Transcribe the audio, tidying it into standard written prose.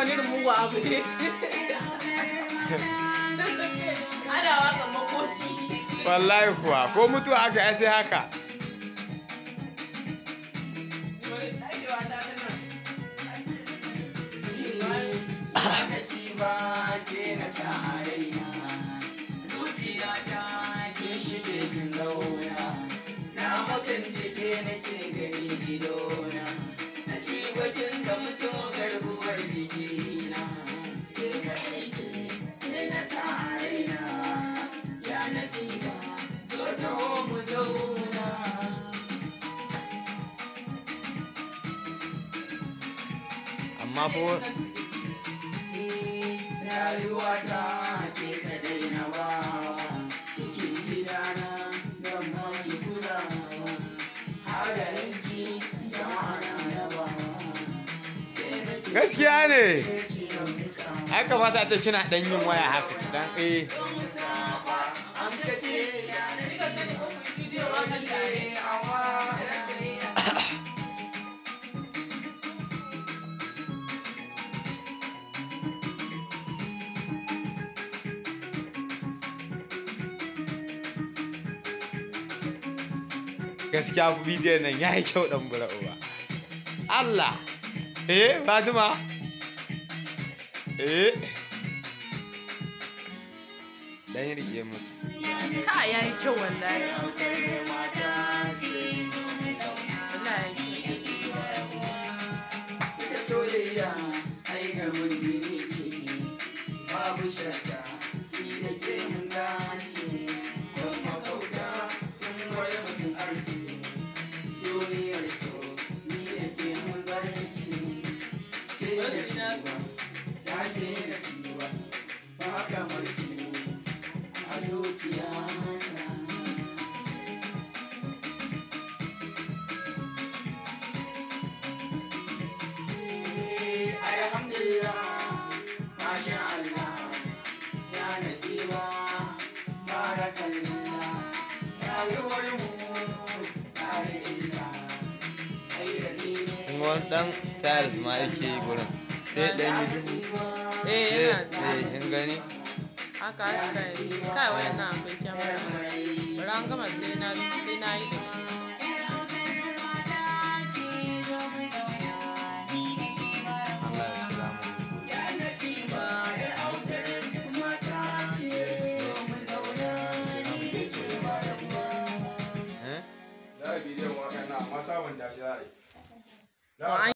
wani irin mugu abu ne. Ana waka makoki. Wallahi kuwa ko mutuwa aka yi sai haka. Tashewa ta ta nan. Nasiba ke na sa a raina, zuciyata ke shige kin zauna, na makance ke nake gani idona, nasiba kin zamto garkuwar jikina, ke kaɗai ce ke na sa a raina, ya nasiba zo taho mu zauna. Amma ko Rayuwata ce kadai na bawa, cikin gidana zan baki kulawa, halayenki jama'a na yabawa. Ke nake gaskiya ne. so ki raunuka. Ai kamata a ce kina dan yin waya haka dan eh. Zo mu saba, an ka ce ya Ni ka sani ko ku yi bidiyon wakan tare. awa. Da na soyayya. Gaskiya bidiyon nan yayi kyau dan bura uba. Allah. Eh Fatima. Eh. Dan rike musu. Ka yayi kyau wallahi. Autar mata ce zo mu zauna. Wallahi yayi kyau. Ita soyayya ai gaban jini ce, babu shakka ni da ke mun dace, don makauta sun bar mu sun arce, duniyar so ni da ke mun zarce, ce da siwa, ya ce da siwa, ba kamar ki a zuciya ta. Alhamdulillah, masha Allah, ya nasiba, barakallah, rayuwar mu tare illa, ai da ni ne. In wani dan styles ma yake yi gurin. Sai dan yi duhu. Eh Sai yana da. eh kin gani? Haka style. Kai wayan nan akwai kyamara. Bari an gama sai na yi da shi. Allah ya salamu. Ya nasiba, ya autar mata ce, zo mu zauna ni da ke barabuwa. Eh? Za a bidiyon wakan nan amma sabunta shi za a yi. Za a